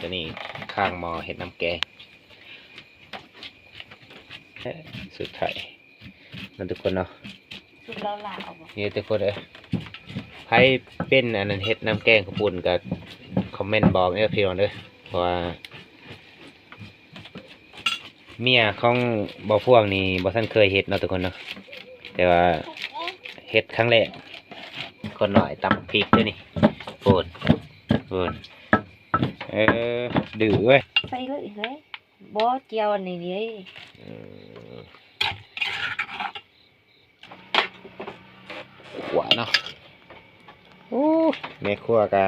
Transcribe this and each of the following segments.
ຕົວນີ້ຂ້າງໝໍ້ເຮັດນ້ຳແກງ ເອີ ສູດໄທເນາະທຸກຄົນເນາະ ສູດລາວໆ ນີ້ທຸກຄົນເອີຍ ໃຜເປັນອັນນັ້ນເຮັດນ້ຳແກງເຂົ້າປຸ້ນກໍຄອມເມັນບອກເດີພີ່ນ້ອງເດີ ເພາະວ່າ ເມຍຂອງບ່າວພວງນີ້ບໍ່ທັນເຄີຍເຮັດເນາະທຸກຄົນເນາະ ແຕ່ວ່າເຮັດຄັ້ງແລກ ຄົນນ້ອຍຕຳພລິກເດ້ນີ້ ໂພນ ໂພນ ເອີ ດື້ເວີຍ ໃສ່ເລີຍເລີຍ ບໍ່ ຈຽວອັນນີ້ເດ້ ເອີ ຂົ້ວເນາະ ໂອ້ ແມ່ຄົວກະ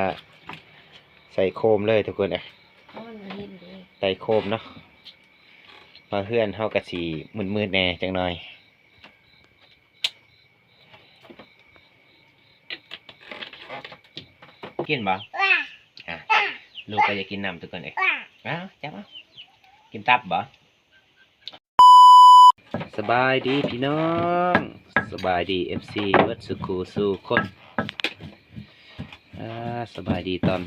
ໃສ່ໂຄມເລີຍທຸກຄົນເອີຍ ເອົາມັນເຫັນເດ້ ໃສ່ໂຄມເນາະ ເພາະເຮືອນເຮົາກະຊິມືດໆແດ່ຈັກໜ້ອຍ ກິນບໍ່? ອ່ະ ລູກກໍຢາກກິນນ້ຳທຸກຄົນເອີຍ ເອົາ ຈັບເອົາ ກິນຕັບບໍ່? ສະບາຍດີພີ່ນ້ອງ ສະບາຍດີເອັຟຊີເບິດສູ່ຄູ່ສູ່ຄົນ ອ່າ ສະບາຍດີຕອນ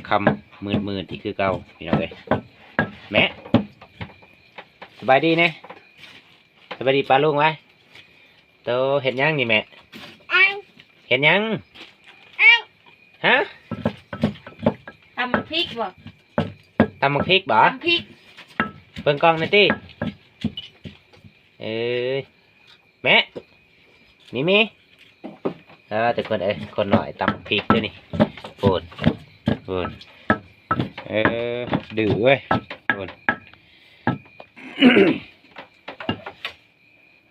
ຄ່ຳໆ ມືດໆ ອີກຄືເກົ່າພີ່ນ້ອງເອີຍ ແມ່ ສະບາຍດີແດ່ ສະບາຍດີປ້າລຸງໄວ້ ໂຕເຮັດຫຍັງນີ້ແມ່? ເຮັດຫຍັງ? ຮະ? ຕຳໝາກພິກບໍ່? ຕຳໝາກພິກບໍ່? ຕຳພິກ ເບິ່ງກ້ອງແດ່ຕິ ເອີຍ ແມ່ ມີມີ ເອີ ທຸກຄົນເອີຍ ຄົນນ້ອຍຕຳໝາກພິກເດ້ນີ້ ໂພນ ໂພນ ເອີ ດື້ເວີຍ ໂພນ.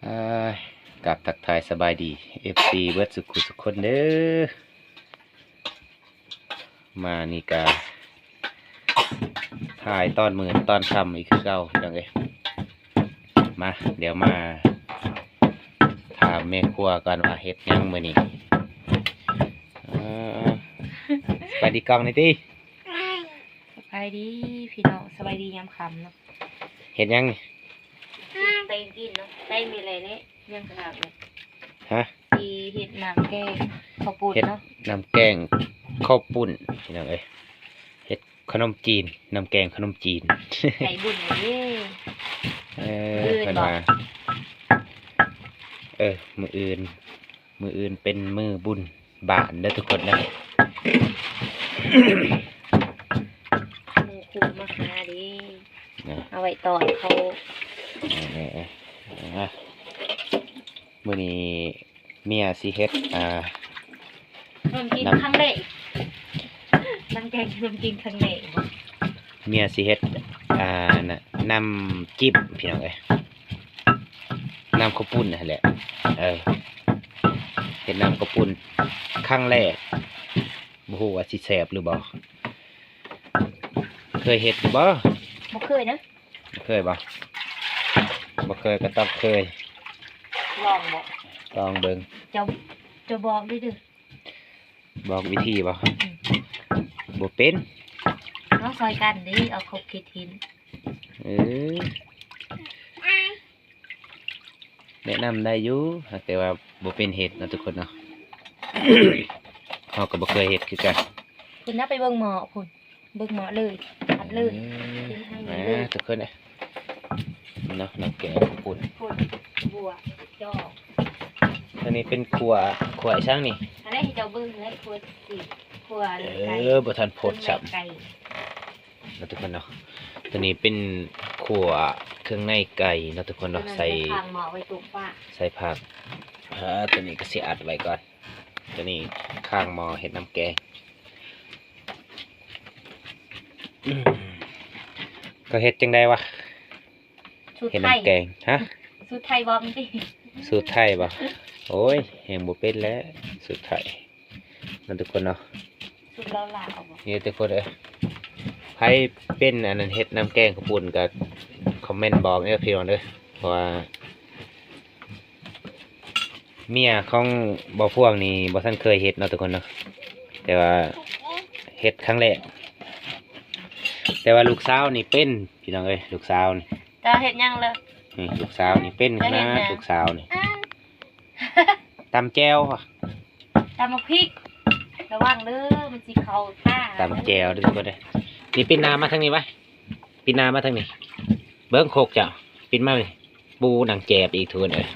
ອ່າ ກາບທັກທາຍສະບາຍດີເອັຟຊີເບິດສຸຂູສຸຄົນເດີ ມານີ້ກະຖ່າຍຕອນມື້ຕອນຄ່ຳອີກຄືເກົ່າພີ່ນ້ອງເອີຍ ມາ ດຽວມາຖາມແມ່ຄົວກ່ອນວ່າເຮັດຫຍັງມື້ນີ້ ອ່າ ສະບາຍດີກ້ອງແດ່ຕິ ສະບາຍດີພີ່ນ້ອງ ສະບາຍດີຍາມຄ່ຳເນາະ ເຮັດຫຍັງນີ້? ໄປກິນເນາະ ໄປມື້ໃດແຫຼະ ຍັງຄັກເລີຍ ຮະ? ຊິເຮັດນ້ຳແກງເຂົ້າປຸ້ນເນາະ ເຮັດນ້ຳແກງເຂົ້າປຸ້ນພີ່ນ້ອງເອີຍ ເຮັດຂະໜົມຈີນ ນ້ຳແກງຂະໜົມຈີນ ໃຈບຸນເດ້ ເອີ ມື້ອື່ນ ເພິ່ນວ່າ ບອກ ເອີ ມື້ອື່ນ ມື້ອື່ນເປັນມື້ບຸນບ້ານເດີທຸກຄົນເດີ ໝູ່ຄູ່ມາຫາເດ້ ນະ ເອົາໄວ້ຕ້ອນເຂົາ ເອີ ມື້ນີ້ເມຍຊິເຮັດ ອ່າ ຂະໜົມຈີນຄັ້ງແລກ ນ້ຳແກງຂະໜົມຈີນຄັ້ງແລກ ເມຍຊິເຮັດ ອ່າ ນະ ນ້ຳຈິ້ມພີ່ນ້ອງເອີຍ ນ້ຳເຂົ້າປຸ້ນຫັ້ນແຫຼະ ເອີ ເຮັດນ້ຳເຂົ້າປຸ້ນຄັ້ງແລກ ບໍ່ຮູ້ວ່າຊິແຊບຫຼືບໍ່ ເຄີຍເຮັດຢູ່ບໍ່? ບໍ່ເຄີຍນະ ບໍ່ເຄີຍບໍ່? ບໍ່ເຄີຍກໍຕ້ອງເຄີຍ ລອງບໍ່? ລອງເບິ່ງ ເຈົ້າ ເຈົ້າບອກເດີ ບອກວິທີບໍ່? ອືມ ບໍ່ເປັນ ເຮົາຊ່ອຍກັນເດ້ ເອົາຄວາມຄິດເຫັນ ເອີ ແນະນຳໄດ້ຢູ່ ຫາກແຕ່ວ່າບໍ່ເປັນເຮັດເນາະທຸກຄົນເນາະ ເຮົາກໍບໍ່ເຄີຍເຮັດຄືກັນ ເພິ່ນນະ ໄປເບິ່ງໝໍ້ພຸ້ນ ເບິ່ງໝໍ້ເລີຍ ອັດເລີຍ ເອີ ເຮັດໃຫ້ເລີຍ ອ່າ ທຸກຄົນເອີຍ ເນາະ ນ້ຳແກງເຂົ້າປຸ້ນ ພຸ້ນ ບົວ ຈອກ ອັນນີ້ເປັນຂົ້ວ ຂົ້ວອີ່ຫຍັງນີ້ ອັນນີ້ໃຫ້ເຈົ້າເບິ່ງແຫຼະ ຂົ້ວຊິ ຂົ້ວ ເອີ ໄກ່ ບໍ່ທັນພົດຊ້ຳ ເຄື່ອງໃນໄກ່ ເນາະທຸກຄົນເນາະ ຕົວນີ້ເປັນຂົ້ວເຄື່ອງໃນໄກ່ເນາະທຸກຄົນເນາະ ໃສ່ ໃສ່ຜັກ ເອີ ຕົວນີ້ກໍຊິອັດໄວ້ກ່ອນ ຕົວນີ້ຂ້າງໝໍ້ເຮັດນ້ຳແກງ ອືມ ກໍເຮັດຈັ່ງໃດວະ? ສູດໄທ ເຮັດນ້ຳແກງ ຮະ? ສູດໄທບໍ່ມີຕິ? ສູດໄທບໍ່? ໂອ້ຍ ແຮງບໍ່ເປັນແຫຼະ ສູດໄທ ນັ້ນທຸກຄົນເນາະ ສູດລາວໆ ນີ້ທຸກຄົນເອີຍ ໃຜເປັນອັນນັ້ນເຮັດນ້ຳແກງເຂົ້າປຸ້ນກໍຄອມເມັນບອກເດີພີ່ນ້ອງເດີ ເພາະວ່າເມຍຂອງບ່າວພວງນີ້ບໍ່ທັນເຄີຍເຮັດເນາະທຸກຄົນເນາະ ແຕ່ວ່າເຮັດຄັ້ງແລກ ແຕ່ວ່າລູກສາວນີ້ເປັນພີ່ນ້ອງເອີຍ ລູກສາວນີ້ ເຈົ້າເຮັດຫຍັງລະ? ນີ້ລູກສາວນີ້ເປັນຂະໜາດ ເຈົ້າເຮັດຫຍັງ? ລູກສາວນີ້ ຕຳແຈ່ວ ຕຳໝາກພິກ ລະວັງເດີ ມັນຊິເຂົ້າຕາ ຕຳແຈ່ວເດີທຸກຄົນເດີ ນີ້ ປິ່ນໜ້າມາທາງນີ້ໄວ້ ປິ່ນໜ້າມາທາງນີ້ ເບິ່ງໂຄກເຈົ້າ ປິ່ນມາເລີຍ ປູໜັງແຈບອີກທຸກຄົນເອີຍ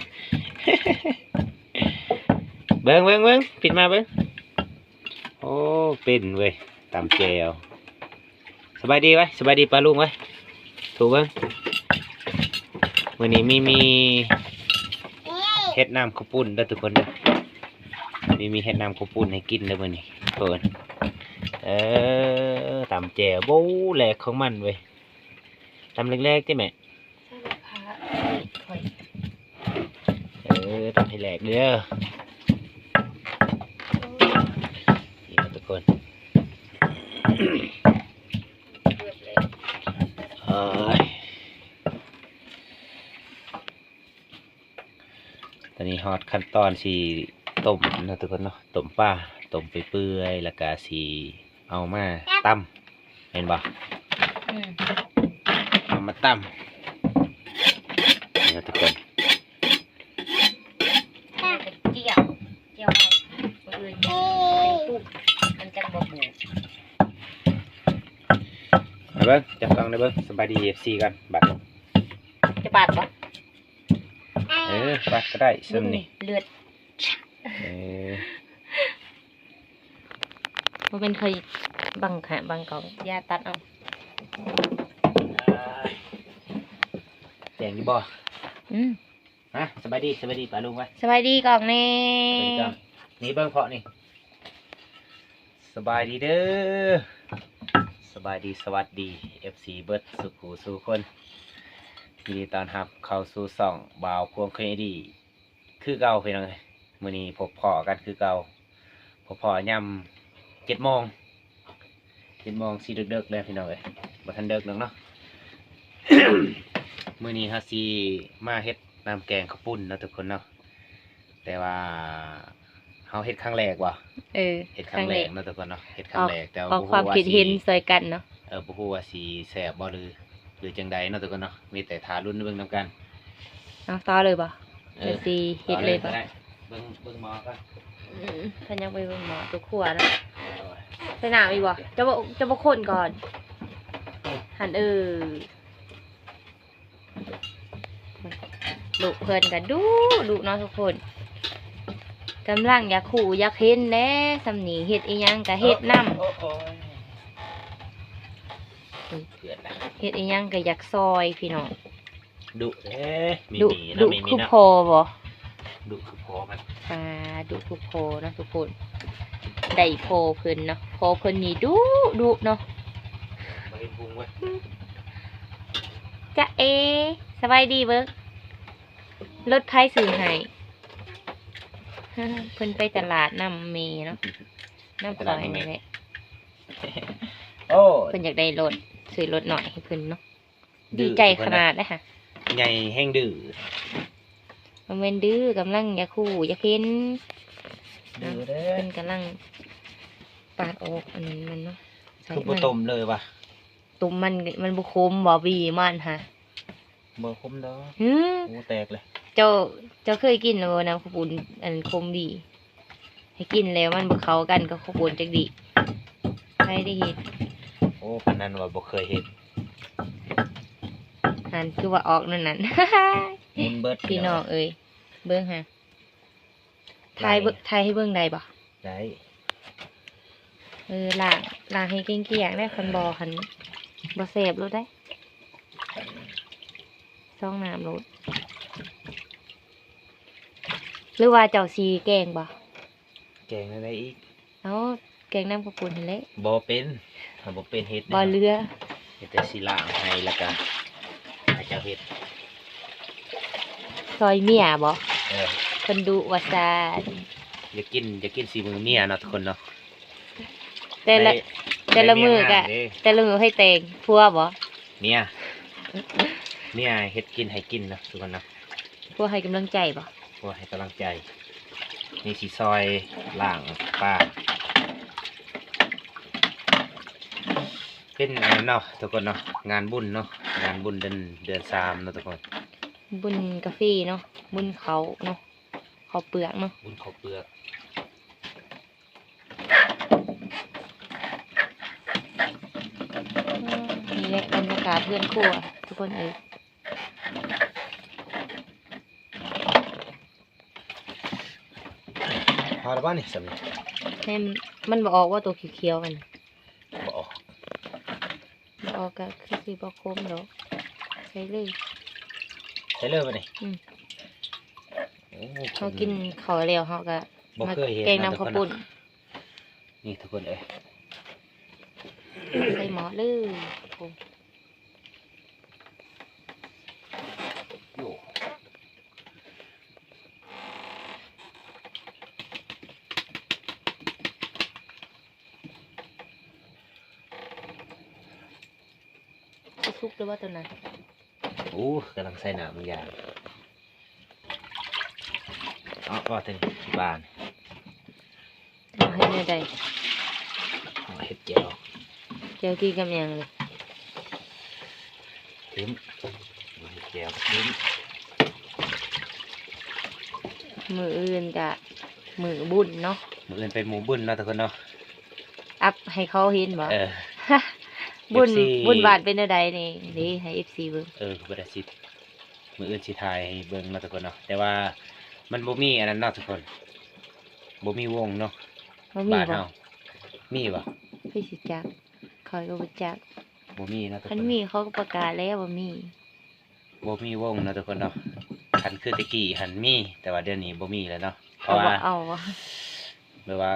ເບິ່ງ ເບິ່ງ ເບິ່ງ ປິ່ນມາເບິ່ງ ໂອ້ ເປັນເວີຍ ຕຳແຈ່ວ ສະບາຍດີໄວ້ ສະບາຍດີປ້າລຸງໄວ້ ຖືເບິ່ງ ມື້ນີ້ມີ ມີເຮັດນ້ຳເຂົ້າປຸ້ນເດີທຸກຄົນເດີ ມີ ມີເຮັດນ້ຳເຂົ້າປຸ້ນໃຫ້ກິນເດີມື້ນີ້ ເພິ່ນ ເອີ ຕຳແຈ່ວ ໂອ້ ແຫຼກຂອງມັນເວີຍ ຕຳແຫຼກໆຕິແມ່ ເອີ ຕຳໃຫ້ແຫຼກເດີ ນີ້ນະທຸກຄົນ ເອີຍ ຕອນນີ້ຮອດຂັ້ນຕອນຊິຕົ້ມເນາະທຸກຄົນເນາະ ຕົ້ມປາ ຕົ້ມໄປເປື່ອຍ ແລ້ວກະຊິເອົາມາຕຳ ແມ່ນບໍ່? ອືມ ເອົາມາຕຳ ນີ້ນະທຸກຄົນ ແລ້ວກໍຈຽວ ຈຽວໄວ້ ມື້ອື່ນໃສ່ປຸ້ງ ມັນຈັ່ງບໍ່ບູດ ມາເບິ່ງ ຈັບກ້ອງໄດ້ເບິ່ງ ສະບາຍດີ ເອັຟຊີ ກ່ອນ ບາດນີ້ ຈະບາດບໍ່? ເອີ ບາດກໍໄດ້ ສ່ຳນີ້ ເລືອດ ເອີ ບໍ່ແມ່ນຂ້ອຍບັງຫະ ບັງກ້ອງ ຢ່າຕັດເອົາ ແຈ້ງຢູ່ບໍ່? ອືມ ຮະ ສະບາຍດີ ສະບາຍດີປ້າລຸງໄວ້ ສະບາຍດີກ້ອງແນ່ ສະບາຍດີກ້ອງ ນີ້ເບິ່ງເພາະນີ້ ສະບາຍດີເດີ ສະບາຍດີ ສະຫວັດດີ ເອັຟຊີ ເບິດສູ່ຜູ້ສູ່ຄົນ ຍິນດີຕ້ອນຮັບເຂົ້າສູ່ຊ່ອງບ່າວພວງເຄີຍດີ ຄືເກົ່າພີ່ນ້ອງເອີຍ ມື້ນີ້ພົບພໍ້ກັນຄືເກົ່າ ພົບພໍ້ຍາມເຈັດໂມງ ເຈັດໂມງຊິເດິກໆແລ້ວພີ່ນ້ອງເອີຍ ບໍ່ທັນເດິກດອກເນາະ ມື້ນີ້ເຮົາຊິມາເຮັດນ້ຳແກງເຂົ້າປຸ້ນເນາະທຸກຄົນເນາະ ແຕ່ວ່າເຮົາເຮັດຄັ້ງແລກບໍ່? ເອີ ເຮັດຄັ້ງແລກເນາະທຸກຄົນເນາະ ເຮັດຄັ້ງແລກ ແຕ່ວ່າບໍ່ຮູ້ວ່າຊິ ເອີ ບໍ່ຮູ້ວ່າຊິແຊບບໍ່ ຫຼື ຫຼືຈັ່ງໃດເນາະທຸກຄົນເນາະ ມີແຕ່ຖ້າລຸ້ນເບິ່ງນຳກັນ ເອົາຕໍ່ເລີຍບໍ່? ເອີ ເດີຊິເຮັດເລີຍບໍ່? ເບິ່ງ ເບິ່ງໝໍ້ກ່ອນ ອືມ ເພິ່ນຍັງໄປເບິ່ງໝໍ້ຕົວຄົວເນາະ ໂດຍ ໃສ່ນ້ຳອີກບໍ່? ຈະບໍ່ ຈະບໍ່ຄົນກ່ອນ ຫັ້ນ ເອີ ລູກເພິ່ນກໍດຸດຸເນາະທຸກຄົນ ກຳລັງຢາກຮູ້ຢາກເຫັນແຫຼະ ສ່ຳນີ້ເຮັດອີ່ຫຍັງກໍເຮັດນຳ ໂອ້ຍ ເຮັດອີ່ຫຍັງກໍຢາກຊ່ອຍພີ່ນ້ອງ ດຸເດ້ ມີ ດຸ ມີເນາະ ດຸ ມີ ມີ ຄື ເນາະ ພໍ່ບໍ່? ດຸຄືພໍ່ມັນ ອ່າ ດຸຄືພໍ່ເນາະທຸກຄົນ ໄດ້ພໍ່ເພິ່ນເນາະ ພໍ່ເພິ່ນນີ້ດຸດຸເນາະ ບໍ່ເຫັນພຸງເວີຍ ຈະເອ ສະບາຍດີເບິ່ງ ລົດໃຜຊື້ໃຫ້? ເພິ່ນໄປຕະຫຼາດນຳແມ່ເນາະ ນຳຂ້ອຍນີ້ແຫຼະ ໂອ້ ເພິ່ນຢາກໄດ້ລົດ ຊື້ລົດນ້ອຍໃຫ້ເພິ່ນເນາະ ດີໃຈຂະໜາດເລີຍຫະ ໃຫຍ່ແຮງດື້ ບໍ່ແມ່ນດື້ ກຳລັງຢາກຮູ້ຢາກເຫັນ ດື້ເດ້ ເພິ່ນກຳລັງປາດອອກອັນນັ້ນມັນເນາະ ຄືບໍ່ຕົ້ມເລີຍວະ? ຕົ້ມມັນ ມັນບໍ່ຂົມບໍ່ ບີມັນຫະ? ບໍ່ຂົມດອກ ຫື ໂອ້ ແຕກເລີຍ ເຈົ້າ ເຈົ້າເຄີຍກິນແລ້ວບໍ່ ນ້ຳເຂົ້າປຸ້ນອັນຂົມບີ? ໃຫ້ກິນແລ້ວມັນບໍ່ເຂົ້າກັນກັບເຂົ້າປຸ້ນຈັກດີ້ ໃຜໄດ້ເຮັດ? ໂອ້ ປານນັ້ນວ່າບໍ່ເຄີຍເຮັດ ຫັ້ນຄືວ່າອອກນັ້ນນັ້ນ ໝຸນເບິດ ພີ່ນ້ອງເອີຍ ເບິ່ງຫາ ຖ່າຍເບິ່ງ ຖ່າຍໃຫ້ເບິ່ງໄດ້ບໍ່? ໄດ້ ເອີ ລ້າງ ລ້າງໃຫ້ກ້ຽງໆ ແລ້ວຄັນບໍ່ຫັ້ນ ບໍ່ແຊບໂລດໃດ ຊອງນ້ຳໂລດ ຫຼືວ່າເຈົ້າຊິແກງບໍ່? ແກງແນວໃດອີກ? ເອົາ ແກງນ້ຳເຂົ້າປຸ້ນຫັ້ນແຫຼະ ບໍ່ເປັນ ເຮົາບໍ່ເປັນເຮັດ ບໍ່ເຫຼືອ ເຮັດແຕ່ຊິລ້າງໃຫ້ ແລ້ວກະໃຫ້ເຈົ້າເຮັດ ຊ່ອຍເມຍບໍ່? ເອີ ເພິ່ນດຸວ່າຊັ້ນ ຢາກກິນ ຢາກກິນສີມືເມຍເນາະທຸກຄົນເນາະ ແຕ່ລະ ແຕ່ລະມື້ກະ ແຕ່ລະມື້ໃຜແຕ່ງ ຜົວບໍ່? ເມຍ ເມຍເຮັດກິນໃຫ້ກິນເນາະທຸກຄົນເນາະ ຜົວໃຫ້ກຳລັງໃຈບໍ່? ຜົວໃຫ້ກຳລັງໃຈ ນີ້ຊິຊ່ອຍລ້າງປາ ເປັນອັນນັ້ນເນາະທຸກຄົນເນາະ ງານບຸນເນາະ ງານບຸນເດືອນ ເດືອນສາມເນາະທຸກຄົນ ບຸນກາເຟເນາະ ບຸນເຂົ້າເນາະ ເຂົ້າເປືອກເນາະ ບຸນເຂົ້າເປືອກ. ເຮືອນຄົວທຸກຄົນເອີຍ. ພໍແລ້ວບໍ່ນີ້ ສ່ຳນີ້? ໃຫ້ມັນ ມັນບໍ່ອອກວ່າໂຕຂຽວໆ ມັນ ບໍ່ອອກ ບໍ່ອອກກະຄືຊິບໍ່ຂົມດອກ. ໃສ່ເລີຍ ໃສ່ເລີຍບັດນີ້. ອືມ ໂອ້ ເຮົາກິນເຂົ້າແລ້ວ ເຮົາກະ ບໍ່ເຄີຍເຫັນ ມາແກງນຳເຂົ້າປຸ້ນ. ນີ້ທຸກຄົນເອີຍ ໃສ່ໝໍ້ເລີຍ. ໂອ້ ຊິສຸກແລ້ວບໍ່ຕົວນັ້ນ? ໂອ້ ກຳລັງໃສ່ນ້ຳມັນຢ່າງ ເອົາ ເອົາເຖິງບານ ເອົາເຮັດແນວໃດ? ເອົາເຮັດແຈ່ວ ແຈ່ວກິນກັບຫຍັງນີ້? ເຮັດແຈ່ວກິນ ມື້ອື່ນກະມື້ບຸນເນາະ ມື້ອື່ນໄປໝູ່ບຸນເນາະທຸກຄົນເນາະ. ອັບໃຫ້ເຂົາເຫັນບໍ່? ເອີ ບຸນ ເອັຟຊີ ບຸນບ້ານເປັນແນວໃດນີ້ ເດ້ໃຫ້ເອັຟຊີເບິ່ງ. ເອີ ບໍ່ໄດ້ຊິ ມື້ອື່ນຊິຖ່າຍໃຫ້ເບິ່ງເນາະທຸກຄົນເນາະ ແຕ່ວ່າມັນບໍ່ມີອັນນັ້ນເນາະທຸກຄົນ ບໍ່ມີວົງເນາະ. ບໍ່ມີ ບ້ານເຮົາ ບໍ່? ມີບໍ່? ຄືຊິຈັກ ຂ້ອຍກໍບໍ່ຈັກ ບໍ່ມີເນາະທຸກຄົນ. ຄັນມີເຂົາກໍປະກາດແລ້ວວ່າມີ ບໍ່ມີວົງເນາະທຸກຄົນເນາະ. ຄັນຄືແຕ່ກີ້ຫັ້ນມີ ແຕ່ວ່າດຽວນີ້ບໍ່ມີແລ້ວເນາະ ເພາະວ່າ ເຂົາບໍ່ເອົາ ແບບວ່າ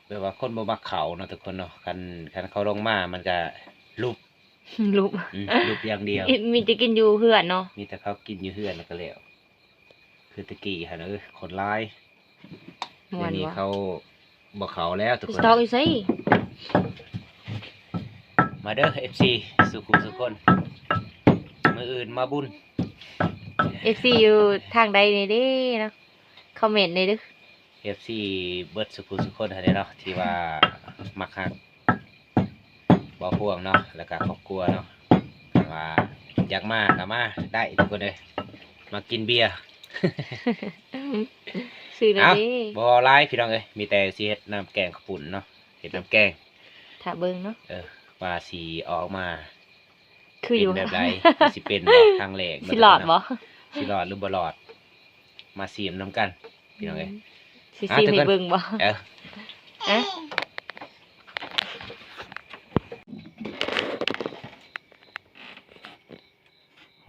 ແບບວ່າຄົນບໍ່ມັກເຂົ້າເນາະທຸກຄົນເນາະ. ຄັນ ຄັນເຂົາລົງມາມັນກະຫຼຸບ ຫຼຸບ ອືມ ຫຼຸບຢ່າງດຽວ ມີແຕ່ກິນຢູ່ເຮືອນເນາະ ມີແຕ່ເຂົາກິນຢູ່ເຮືອນແລ້ວກໍແລ້ວ. ຄືແຕ່ກີ້ຫັ້ນ ເອີ ຄົນຫຼາຍ ດຽວນີ້ເຂົາບໍ່ເຂົ້າແລ້ວທຸກຄົນ. ມາເດີ ເອັຟຊີ ສູ່ຄູ່ສູ່ຄົນ ມື້ອື່ນມາບຸນ. ເອັຟຊີຢູ່ທາງໃດນີ້ເດ້ເນາະ ຄອມເມັນແດ່ເດີ ເອັຟຊີເບິດສູ່ຄູ່ສູ່ຄົນຫັ້ນເນາະ ທີ່ວ່າມັກຮັກ ບໍ່ພວງເນາະ ແລ້ວກະຄອບຄົວເນາະ ຄັນວ່າຢາກມາກະມາໄດ້ທຸກຄົນເອີຍ ມາກິນເບຍ. ຊື່ແນວໃດ? ບໍ່ຫຼາຍພີ່ນ້ອງເອີຍ ມີແຕ່ຊິເຮັດນ້ຳແກງເຂົ້າປຸ້ນເນາະ ເຮັດນ້ຳແກງ ຖ້າເບິ່ງເນາະ ເອີ ວ່າຊິອອກມາ ຄືຢູ່ ເປັນແບບໃດ ຊິເປັນບໍ່ ຄັ້ງແລກ ຊິລອດບໍ່ ຊິລອດຫຼືບໍ່ລອດ ມາຊີມນຳກັນພີ່ນ້ອງເອີຍ. ອືມ ຊິຊີມໃຫ້ເບິ່ງບໍ່? ເອີ ຮະ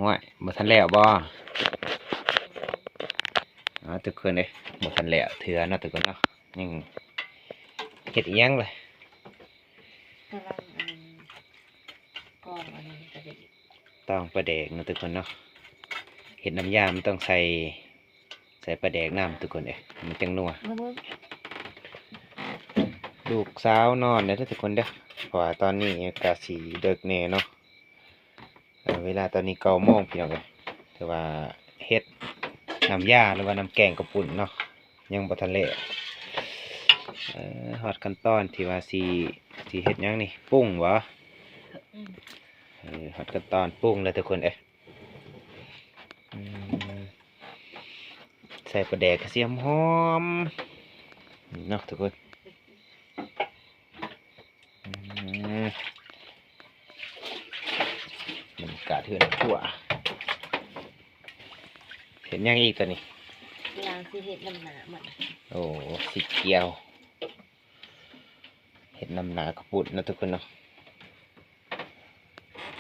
ຫ້ວຍ ບໍ່ທັນແລ້ວບໍ່? ເອົາ ທຸກຄົນເອີຍ ບໍ່ທັນແລ້ວເທື່ອເນາະທຸກຄົນເນາະ ຍັງເຮັດອີ່ຫຍັງລະ? ກຳລັງອັນ ກອງອັນນີ້ກະດີ ຕອງປາແດກເນາະທຸກຄົນເນາະ. ເຮັດນ້ຳຢາມັນຕ້ອງໃສ່ ໃສ່ປາແດກນຳທຸກຄົນເອີຍ ມັນຈັ່ງນົວ. ລູກສາວນອນແລ້ວເດີທຸກຄົນເດີ ເພາະວ່າຕອນນີ້ກະຊິເດິກແດ່ເນາະ. ເອີ ເວລາຕອນນີ້ເກົ້າໂມງພີ່ນ້ອງເອີຍ ຖືວ່າເຮັດນ້ຳຢາ ຫຼືວ່ານ້ຳແກງເຂົ້າປຸ້ນເນາະ ຍັງບໍ່ທັນແລ້ວ. ເອີ ຮອດຂັ້ນຕອນທີ່ວ່າຊິ ຊິເຮັດຫຍັງນີ້ ປຸງບໍ່? ອືມ ເອີ ຮອດຂັ້ນຕອນປຸງແລ້ວທຸກຄົນເອີຍ. ອືມ ໃສ່ປາແດກກະຊິຫອມໆ ເນາະທຸກຄົນ. ອືມ ບັນຍາກາດເຮືອນຄົວ. ເຮັດຫຍັງອີກຕອນນີ້? ກຳລັງຊິເຮັດນ້ຳໜ້າມັນ. ໂອ້ ຊິກ່ຽວ ເຮັດນ້ຳໜ້າເຂົ້າປຸ້ນເນາະທຸກຄົນເນາະ.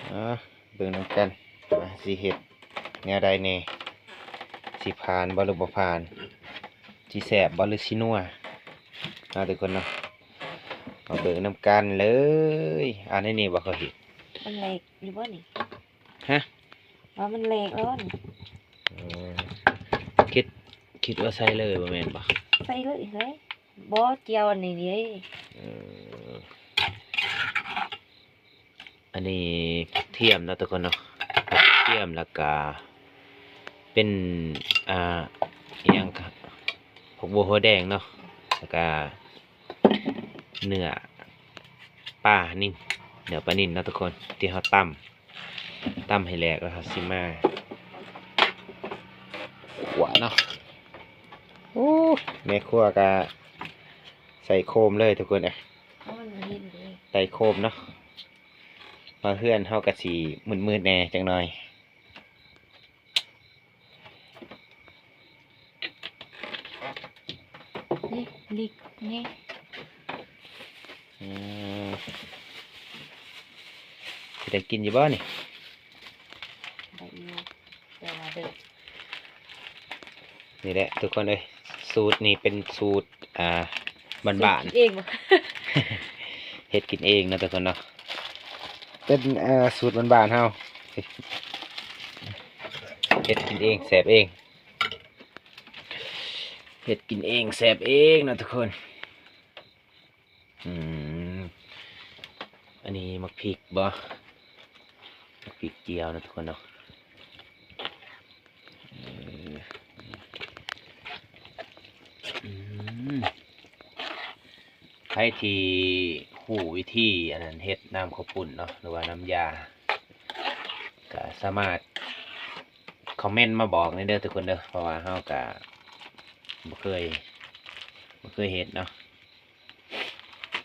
ເອົາ ເບິ່ງນຳກັນວ່າຊິເຮັດແນວໃດແດ່ ຊິຜ່ານບໍ່ຫຼືບໍ່ຜ່ານ ຊິແຊບບໍ່ຫຼືຊິນົວ ເນາະທຸກຄົນເນາະ. ມາເບິ່ງນຳກັນເລີຍ. ອັນນີ້ບໍ່ເຄີຍເຮັດ ມັນແຫຼກຢູ່ບໍ່ນີ້? ຮະ? ວ່າມັນແຫຼກແລ້ວນີ້. ເອີ ຄິດ ຄິດວ່າໃສ່ເລີຍບໍ່ແມ່ນບໍ່? ໃສ່ເລີຍ ໃສ່ ບໍ່ ກ່ຽວອັນນີ້ເດ້. ເອີ ອັນນີ້ຜັກທຽມເນາະທຸກຄົນເນາະ ຜັກທຽມ ແລ້ວກະເປັນ ອ່າ ອີ່ຫຍັງ ຜັກບົວຫົວແດງເນາະ ແລ້ວກະ ເນື້ອປານິນ ເນື້ອປານິນເນາະທຸກຄົນ ທີ່ເຮົາຕຳ ຕຳໃຫ້ແຫຼກແລ້ວເຮົາຊິມາຂົ້ວເນາະ. ໂອ້ ແມ່ຄົວກະໃສ່ໂຄມເລີຍທຸກຄົນເອີຍ ເອົາມັນບໍ່ເຫັນເດ້ ໃສ່ໂຄມເນາະ. ມາເຮືອນເຮົາກໍຊິມືດໆແດ່ຈັກໜ່ອຍ. ນີ້ ລິກ ນີ້ ອືມ ຊິໄດ້ກິນຢູ່ບໍ່ນີ້? ໄດ້ຢູ່ ແຕ່ວ່າເດິກ. ນີ້ແຫຼະທຸກຄົນເອີຍ ສູດນີ້ເປັນສູດ ອ່າ ບ້ານໆ ເຮັດກິນເອງບໍ່? ເຮັດກິນເອງເນາະທຸກຄົນເນາະ ເປັນ ເອີ ສູດບ້ານໆເຮົາ ເຮັດກິນເອງແຊບເອງ ເຮັດກິນເອງແຊບເອງເນາະທຸກຄົນ. ອືມ ອັນນີ້ໝາກພິກບໍ່? ໝາກພິກຈຽວເນາະທຸກຄົນເນາະ. ເອີ ອືມ ໃຜທີ່ຮູ້ວິທີອັນນັ້ນເຮັດນ້ຳເຂົ້າປຸ້ນເນາະ ຫຼືວ່ານ້ຳຢາ ກໍສາມາດຄອມເມັນມາບອກແດ່ເດີທຸກຄົນເດີ ເພາະວ່າເຮົາກໍບໍ່ເຄີຍ ບໍ່ເຄີຍເຮັດເນາະ.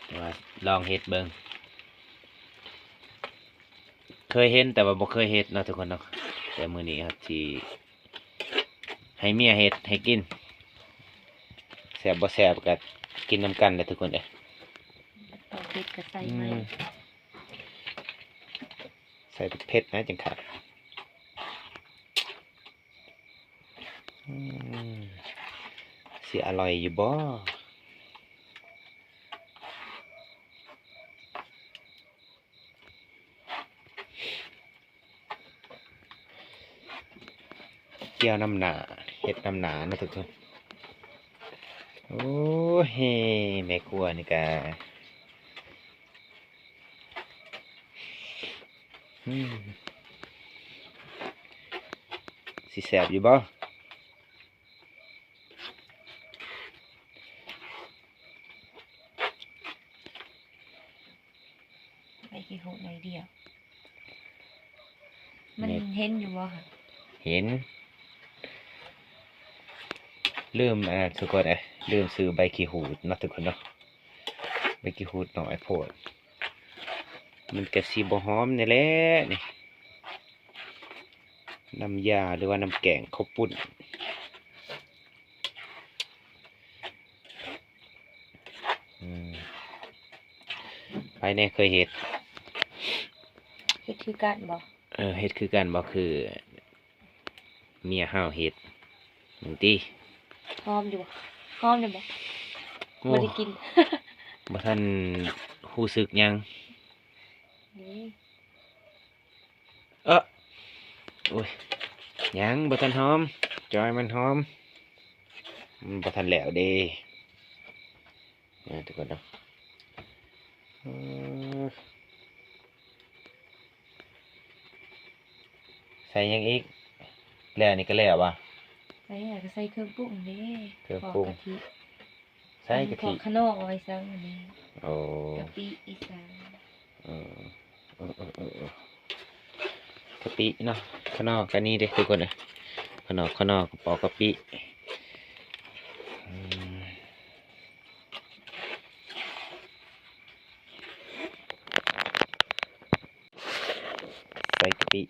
ແຕ່ວ່າລອງເຮັດເບິ່ງ ເຄີຍເຫັນແຕ່ວ່າບໍ່ເຄີຍເຮັດເນາະທຸກຄົນເນາະ. ແຕ່ມື້ນີ້ເຮົາຊິໃຫ້ເມຍເຮັດໃຫ້ກິນ ແຊບບໍ່ແຊບກໍກິນນຳກັນແຫຼະທຸກຄົນເອີຍ. ເອົາເຜັດກໍໃສ່ໃໝ່ ອືມ ໃສ່ເຜັດໆນະຈັ່ງຄັກ. ອືມ ຊິອະລ່ອຍຢູ່ບໍ່? ກ່ຽວນຳໜ້າ ເຮັດນຳໜ້າເນາະທຸກຄົນ. ໂອ້ຍ ແມ່ຄົວນີ້ກະ ອືມ ຊິແຊບຢູ່ບໍ່? ໃບຂີ້ຫູດໜ້ອຍດຽວ ມັນເຫັນຢູ່ບໍ່ຫະ? ເຫັນ. ລືມອັນນັ້ນທຸກຄົນເອີຍ ລືມຊື້ໃບຂີ້ຫູດເນາະທຸກຄົນເນາະ. ໃບຂີ້ຫູດໜ້ອຍໂພດ ມັນກະຊິບໍ່ຫອມແດ່ແຫຼະນີ້ ນ້ຳຢາ ຫຼືວ່ານ້ຳແກງເຂົ້າປຸ້ນ. ອືມ ໃຜແດ່ເຄີຍເຮັດ? ເຮັດຄືກັນບໍ່? ເອີ ເຮັດຄືກັນບໍ່? ຄື ເມຍເຮົາເຮັດ ເບິ່ງຕິ. ຫອມຢູ່ບໍ່? ຫອມຢູ່ບໍ່? ໂອ້ ບໍ່ໄດ້ກິນ ບໍ່ທັນຮູ້ສຶກຫຍັງ. ນີ້ ເອີ ໂອ້ຍ ຍັງບໍ່ທັນຫອມ ຈອຍມັນຫອມ ມັນບໍ່ທັນແລ້ວເດ້. ເອີ ທຸກຄົນເນາະ ເອີ ໃສ່ຫຍັງອີກ? ແລ້ວນີ້ກໍແລ້ວຫວາ? ໃສ່ແລ້ວກໍໃສ່ເຄື່ອງປຸງເດ້ ເຄື່ອງປຸງ ພວກກະທິ ໃສ່ກະທິ ອັນນີ້ພວກຂະໜອກເອົາໄວ້ໃສ່ອັນນີ້ ໂອ້ ກະປິອີສານ ເອີ ເອີ ກະປິເນາະ ຂະໜອກກະນີ້ເດ້ທຸກຄົນເອີຍ ຂະໜອກ ຂະໜອກ ປອກກະປິ ອືມ. ໃສ່ກະປິ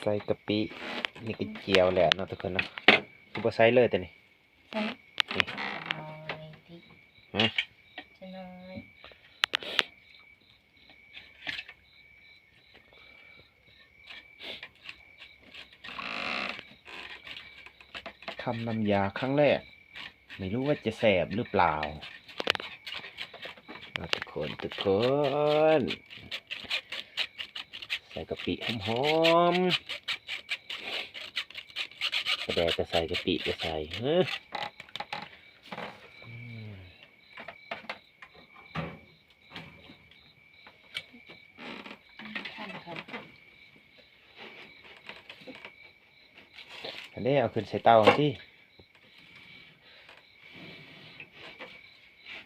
ໃສ່ກະປິ ນີ້ກໍຈຽວແລ້ວເນາະທຸກຄົນເນາະ ຄືບໍ່ໃສ່ເລີຍຕົວນີ້? ໃສ່ ນີ້ ຫະ? ຈະໜ້ອຍ ຄຳນ້ຳຢາຄັ້ງແລກ ໄມ່ຮູ້ວ່າຈະແຊບຫຼືເປົ່າ ເນາະທຸກຄົນ ທຸກຄົນ ໃສ່ກະປິຫອມໆ ປາແດກກໍໃສ່ ກະປິກໍໃສ່ ເອີ. ອັນນີ້ເອົາຂຶ້ນໃສ່ເຕົາຫັ້ນຕິ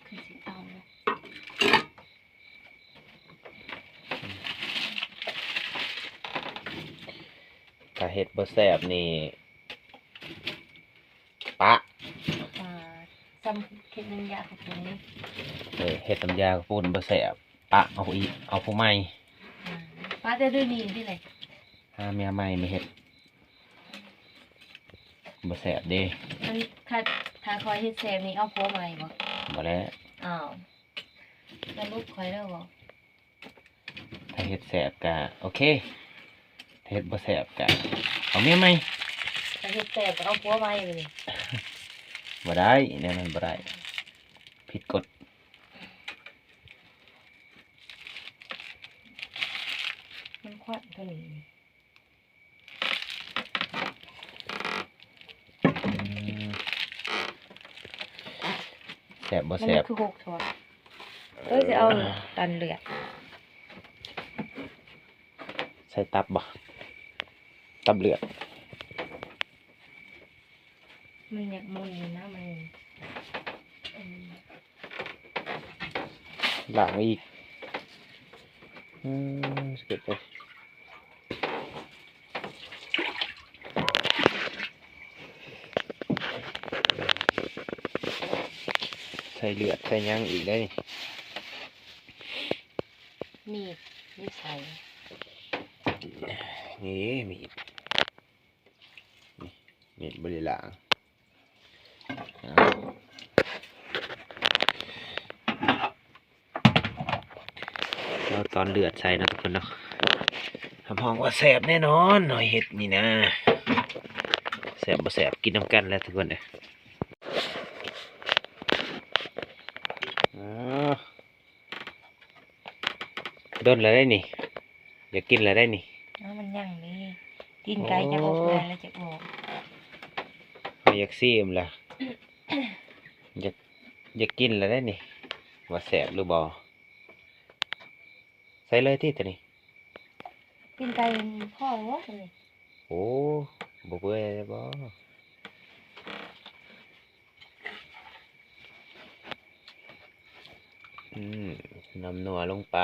ຂຶ້ນໃສ່ເຕົາເນາະ ຖ້າເຮັດບໍ່ແຊບນີ້ ປະ ປະ ສ່ຳເຮັດນ້ຳຢາເຂົ້າປຸ້ນນີ້ ເອີ ເຮັດນ້ຳຢາເຂົ້າປຸ້ນບໍ່ແຊບ ປະເອົາຜູ້ອີກ ເອົາຜູ້ໃໝ່ ອາ ປະແຕ່ດຽວນີ້ຕິເລີຍ ຫາເມຍໃໝ່ມາເຮັດ ບໍ່ແຊບເດ້ ຄັນ ຄັນ ຖ້າຂ້ອຍເຮັດແຊບນີ້ເອົາຜົວໃໝ່ບໍ່? ບໍ່ແລ້ວ ອ້າວ ສະຫຼຸບຂ້ອຍແລ້ວບໍ່? ຖ້າເຮັດແຊບກະໂອເຄ ຖ້າເຮັດບໍ່ແຊບກະເອົາເມຍໃໝ່ ຖ້າເຮັດແຊບກະເອົາຜົວໃໝ່ບາດນີ້ ບໍ່ໄດ້ ແນວນັ້ນບໍ່ໄດ້ ຜິດກົດ ມັນຄວັນຕົວນີ້. ອືມ ແຊບບໍ່ແຊບ ມັນຄືຫົກຖ້ວຍ ເອີ ຊິເອົາຕັນເລືອດ ໃສ່ຕັບບໍ່? ຕັບເລືອດ ມັນຢາກມົນຢູ່ນະ ມັນ ອືມ ລ້າງອີກ ອືມ ສະເກັດເອີຍ ໃສ່ເລືອດໃສ່ຫຍັງອີກໄດ໋ ມີດ ມີດໃສ່ ນີ້ມີດ. ນີ້ ມີດບໍ່ໄດ້ລ້າງ ເອົາຕອນເລືອດໃສ່ເນາະທຸກຄົນເນາະ ຮັບຮອງວ່າແຊບແນ່ນອນ ນ້ອຍເຮັດນີ້ນະ ແຊບບໍ່ແຊບ ກິນນຳກັນແຫຼະທຸກຄົນເອີຍ ອາ. ດົນແລ້ວໄດ໋ນີ້ ຢາກກິນແລ້ວໄດ໋ນີ້ ເອົາ ມັນຍັງເດ້ ຕີນໄກ່ ໂອ້ ຈັກອອກເມື່ອແລ້ວຈັກອອກ ເຮົາຢາກຊີມລະ ຢາກ ຢາກກິນແລ້ວໄດ໋ນີ້ ວ່າແຊບຫຼືບໍ່ ໃສ່ເລີຍຕິໂຕນີ້ ຕີນໄກ່ພໍບໍ່ໂຕນີ້ ໂອ້ ບໍ່ເປື່ອຍບໍ່? ອືມ ນ້ຳນົວລົງໄປ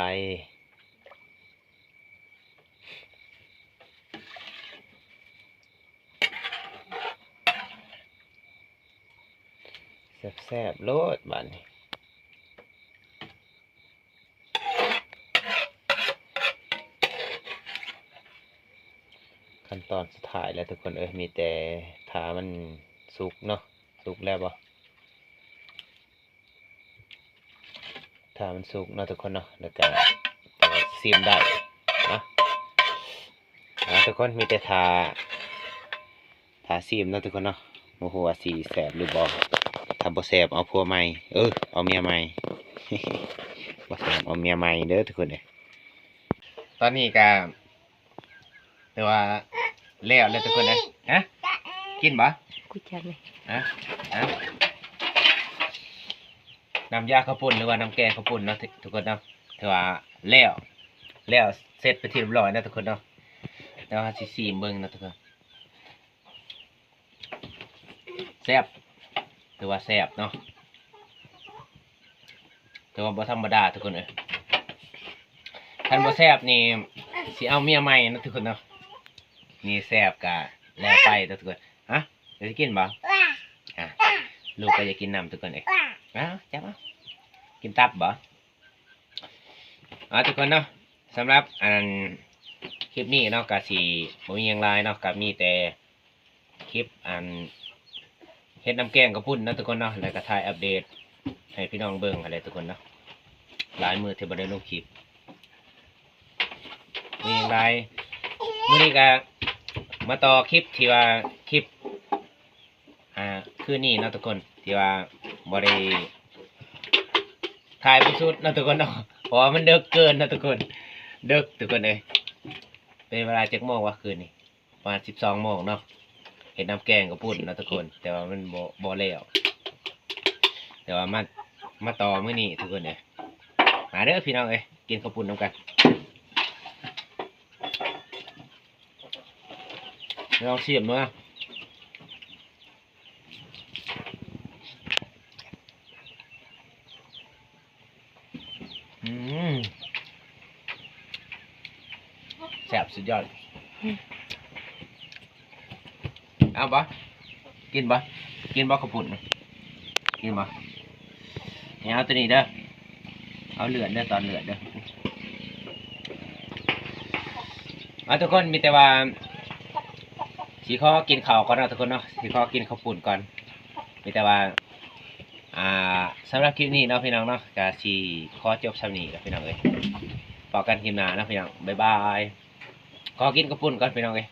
ແຊບໆໂລດບາດນີ້. ຂັ້ນຕອນສຸດທ້າຍແລ້ວທຸກຄົນເອີຍ ມີແຕ່ຖ້າມັນສຸກເນາະ ສຸກແລ້ວບໍ່? ຖ້າມັນສຸກເນາະທຸກຄົນເນາະ ແລ້ວກະຊິມໄດ້ເນາະ. ອ່າ ທຸກຄົນ ມີແຕ່ຖ້າ ຖ້າຊີມເນາະທຸກຄົນເນາະ ບໍ່ຮູ້ວ່າຊິແຊບຫຼືບໍ່. ຖ້າບໍ່ແຊບເອົາຜົວໃໝ່ ເອີ ເອົາເມຍໃໝ່ ບໍ່ແຊບເອົາເມຍໃໝ່ເດີທຸກຄົນເອີຍ. ຕອນນີ້ກະຖືວ່າແລ້ວແລ້ວທຸກຄົນເອີຍ. ຮະ ກິນບໍ່? ກູຈັກເລີຍ. ຮະ ຮະ ນ້ຳຢາເຂົ້າປຸ້ນ ຫຼືວ່ານ້ຳແກງເຂົ້າປຸ້ນເນາະທຸກຄົນເນາະ ຖືວ່າແລ້ວ ແລ້ວເສັດເປັນທີ່ຮຽບຮ້ອຍເນາະທຸກຄົນເນາະ. ແລ້ວເຮົາຊິຊີມເບິ່ງເນາະທຸກຄົນ. ແຊບ ຖືວ່າແຊບເນາະ ແຕ່ວ່າບໍ່ທຳມະດາທຸກຄົນເອີຍ. ຄັນບໍ່ແຊບນີ້ຊິເອົາເມຍໃໝ່ເນາະທຸກຄົນເນາະ. ນີ້ແຊບກະແລ້ວໄປເນາະທຸກຄົນ. ຮະ ຢາກກິນບໍ່? ອ່າ ລູກກະຢາກກິນນຳທຸກຄົນເອີຍ. ເອົາ ຈັບເອົາ ກິນຕັບບໍ່? ອ່າ ທຸກຄົນເນາະ ສຳລັບອັນ ຄລິບນີ້ເນາະ ກະຊິບໍ່ມີຫຍັງຫຼາຍເນາະ ກະມີແຕ່ຄລິບອັນ ເຮັດນ້ຳແກງເຂົ້າປຸ້ນເນາະທຸກຄົນເນາະ ແລ້ວກະຖ່າຍອັບເດດໃຫ້ພີ່ນ້ອງເບິ່ງຫັ້ນແຫຼະທຸກຄົນເນາະ. ຫຼາຍມື້ທີ່ບໍ່ໄດ້ລົງຄລິບ ມີຫຍັງຫຼາຍ. ມື້ນີ້ກະມາຕໍ່ຄລິບທີ່ວ່າ ຄລິບ ອ່າ ຄືນນີ້ເນາະທຸກຄົນ ທີ່ວ່າບໍ່ໄດ້ຖ່າຍບໍ່ສຸດເນາະທຸກຄົນເນາະ ເພາະວ່າມັນເດິກເກີນເນາະທຸກຄົນ ເດິກທຸກຄົນເອີຍ. ເປັນເວລາຈັກໂມງວະຄືນນີ້? ປະມານສິບສອງໂມງເນາະ. ເຮັດນ້ຳແກງເຂົ້າປຸ້ນເນາະທຸກຄົນ ແຕ່ວ່າມັນບໍ່ ບໍ່ແລ້ວ ແຕ່ວ່າມາ ມາຕໍ່ມື້ນີ້ທຸກຄົນເອີຍ. ມາເດີພີ່ນ້ອງເອີຍ ກິນເຂົ້າປຸ້ນນຳກັນ. ລອງຊີມເບິ່ງ. ອືມ ແຊບສຸດຍອດ. ອືມ ເອົາບໍ່? ກິນບໍ່? ກິນບໍ່ເຂົ້າປຸ້ນ? ນີ້ບໍ່ ນີ້ ເອົາໂຕນີ້ເດີ ເອົາເລືອດເດີ ຕອນເລືອດເດີ. ເອົາ ທຸກຄົນ ມີແຕ່ວ່າຊິຂໍກິນເຂົ້າກ່ອນເນາະ ທຸກຄົນເນາະ ຊິຂໍກິນເຂົ້າປຸ້ນກ່ອນ. ມີແຕ່ວ່າ ອ່າ ສຳລັບຄລິບນີ້ເນາະ ພີ່ນ້ອງເນາະ ກະຊິຂໍຈົບຊ່ຳນີ້ລະ ພີ່ນ້ອງເອີຍ. ພໍ້ກັນຄລິບໜ້າເນາະ ພີ່ນ້ອງ ບາຍບາຍ. ຂໍກິນເຂົ້າປຸ້ນກ່ອນ ພີ່ນ້ອງເອີຍ.